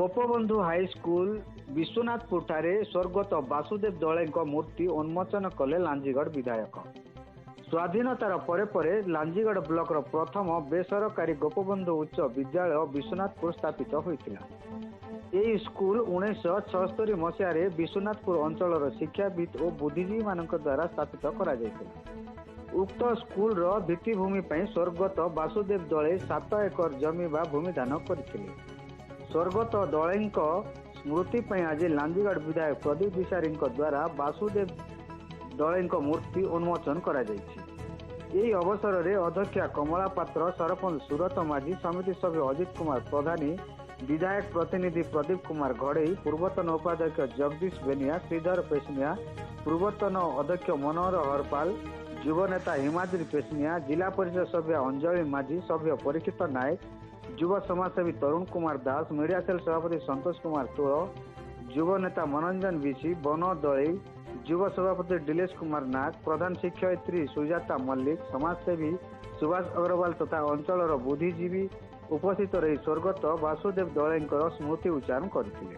Gopabandhu high school ବିଶ୍ୱନାଥପୁରଠାରେ ସ୍ୱର୍ଗତ ବାସୁଦେବ ଦଳେଙ୍କ ମୂର୍ତ୍ତି ଉନ୍ମୋଚନ କଲେ ଲାଞ୍ଜିଗଡ଼ ବିଧାୟକ। ସ୍ୱାଧୀନତାର ପରେ ପରେ ଲାଞ୍ଜିଗଡ଼ ବ୍ଲକର ପ୍ରଥମ ବେସରକାରୀ ଗୋପବନ୍ଧୁ ଉଚ୍ଚ ବିଦ୍ୟାଳୟ ବିଶ୍ୱନାଥପୁର ସ୍ଥାପିତ ହୋଇଥିଲା। ଏହି ସ୍କୁଲ 1976 ମସିହାରେ ବିଶ୍ୱନାଥପୁର ଅଞ୍ଚଳର ଶିକ୍ଷାବିତ୍ ଓ ବୁଦ୍ଧିଜୀବୀମାନଙ୍କ ଦ୍ୱାରା ସ୍ଥାପିତ କରାଯାଇଥିଲା। ଉକ୍ତ ସ୍କୁଲର ଭିତ୍ତିଭୂମି ପାଇଁ ସ୍ୱର୍ଗତ ବାସୁଦେବ ଦଳେଇ 7 ଏକର ଜମି ବା ଭୂମିଦାନ କରିଥିଲେ। ସ୍ୱର୍ଗତ ଦଳେଇଙ୍କ ସ୍ମୃତି ପାଇଁ ଆଜି ଲାଞ୍ଜିଗଡ଼ ବିଧାୟକ ପ୍ରଦୀପ ଦିଶାରୀଙ୍କ ଦ୍ୱାରା ବାସୁଦେବ ଦଳେଇଙ୍କ ମୂର୍ତ୍ତି ଉନ୍ମୋଚନ କରାଯାଇଛି। ଏହି ଅବସରରେ ଅଧ୍ୟକ୍ଷା କମଳା ପାତ୍ର, ସରପଞ୍ଚ ସୁରତ ମାଝୀ, ସମିତି ସଭ୍ୟ ଅଜିତ କୁମାର ପ୍ରଧାନୀ, ବିଧାୟକ ପ୍ରତିନିଧି ପ୍ରଦୀପ କୁମାର ଘଡ଼େଇ, ପୂର୍ବତନ ଉପାଧ୍ୟକ୍ଷ ଜଗଦୀଶ ବେନିଆ, ଶ୍ରୀଧର ପେଶନିଆ, ପୂର୍ବତନ ଅଧ୍ୟକ୍ଷ ମନୋହର ହରପାଲ, ଯୁବନେତା ହିମାଦ୍ରି ପେଶନିଆ, ଜିଲ୍ଲା ପରିଷଦ ସଭ୍ୟ ଅଞ୍ଜଳି ମାଝୀ, ସଭ୍ୟ ପରୀକ୍ଷିତ ନାୟକ, ଯୁବ ସମାଜସେବୀ ତରୁଣ କୁମାର ଦାସ, ମିଡିଆ ସେଲ୍ ସଭାପତି ସନ୍ତୋଷ କୁମାର ତୁଳ, ଯୁବ ନେତା ମନୋରଞ୍ଜନ ବିଶି, ବନ ଦଳେଇ, ଯୁବ ସଭାପତି ଡିଲେଶ କୁମାର ନାଗ, ପ୍ରଧାନ ଶିକ୍ଷୟିତ୍ରୀ ସୁଜାତା ମଲ୍ଲିକ, ସମାଜସେବୀ ସୁଭାଷ ଅଗ୍ରୱାଲ ତଥା ଅଞ୍ଚଳର ବୁଦ୍ଧିଜୀବୀ ଉପସ୍ଥିତ ରହି ସ୍ୱର୍ଗତ ବାସୁଦେବ ଦଳେଇଙ୍କର ସ୍ମୃତି ଉଚ୍ଚାରଣ କରିଥିଲେ।